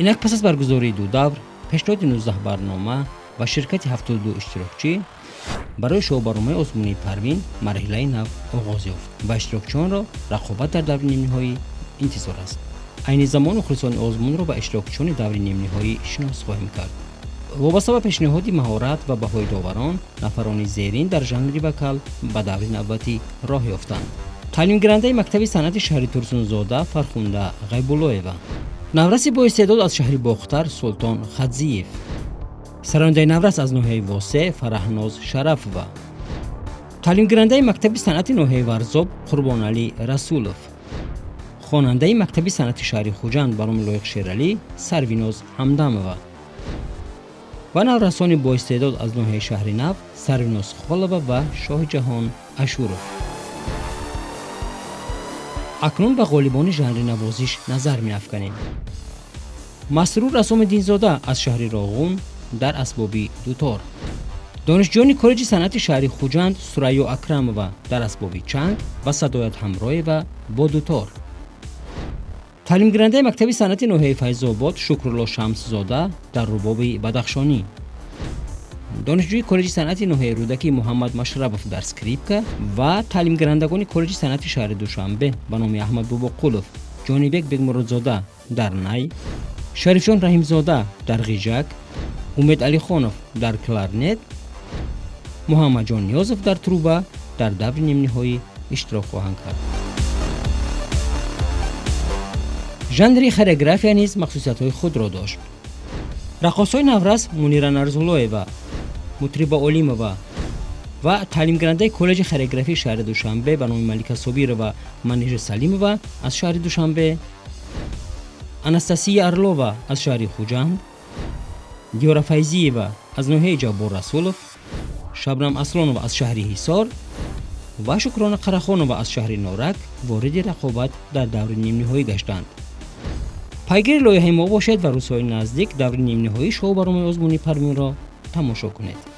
Инак пас аз баргузории ду давр, пешниҳоди 19 барнома ва ширкати 72 иштирокчӣ барои шоу-барномаи озмунии Парвин марҳилаи нав оғоз ёфт ва иштирокчиёнро рақобат дар даври нимниҳоӣ интизор аст. Айни замон мухлисони озмунро ба иштирокчиёни даври нимниҳоӣ шинос хоҳем кард. Вобаста ба пешниҳоди маҳорат ва баҳои доварон, нафарони зерин дар жанри вокал ба даври навбатӣ роҳ ёфтанд. Таълимгирандаи мактаби санъати шаҳри Турсунзода Фархунда Ғайбуллоева, навраси боистеъдод аз шаҳри Бохтар Султон Хадзиев, сарояндаи наврас аз ноҳияи Восе Фараҳноз Шарафова, таълимгирандаи мактаби санъати ноҳияи Варзоб Қурбоналӣ Расулов, хонандаи мактаби санъати шаҳри Хуҷанд ба номи Лоиқ Шералӣ Сарвиноз Ҳамдамова ва наврасони боистеъдод аз ноҳияи Шаҳри Нав Сарвиноз Холова ва Шоҳиҷаҳон Ашуров. Акнун ба ғолибони жанри навозиш назар меафканем. Масрур Асомиддинзода аз шаҳри Роғун дар асбоби дутор, донишҷӯёни коллеҷи санъати шаҳри Хуҷанд Сурайё Акрамова дар асбоби чанг ва Садоят Ҳамроева бо дутор, таълимгирандаи мактаби санъати ноҳияи Файзобод Шукрулло Шамсзода дар рубоби бадахшонӣ, донишҷӯи коллеҷи санъати ноҳияи Рӯдакӣ Муҳаммад Машрабов дар скрипка ва таълимгирандагони коллеҷи санъати шаҳри Душанбе ба номи Аҳмад Бобоқулов Ҷонибек Бекмуродзода дар най, Шарифҷон Раҳимзода дар ғиҷак, Умед Алихонов дар кларнет, Муҳаммадҷон Ниёзов дар труба дар даври нимниҳоӣ иштирок хоҳанд кард. Жанри хореография низ махсусиятҳои худро дошт. Раққосҳои наврас Мунира Нарзуллоева, Мутриба Олимова ва таълимгирандаи коллеҷи хореографии шаҳри Душанбе ба номи Малика Собирова Манижа Салимова аз шаҳри Душанбе, Анастасия Орлова аз шаҳри Хуҷанд, Диёра Файзиева аз ноҳияи Ҷаббор Расулов, Шабнам Аслонова аз шаҳри Ҳисор ва Шукрона Қарахонова аз шаҳри Норак вориди рақобат дар даври нимниҳоӣ гаштанд. Пайгири лоиҳаи мо бошед ва рӯзҳои наздик даври нимниҳоии шоу-барномаи озмуни Парвинро тамошо кунед.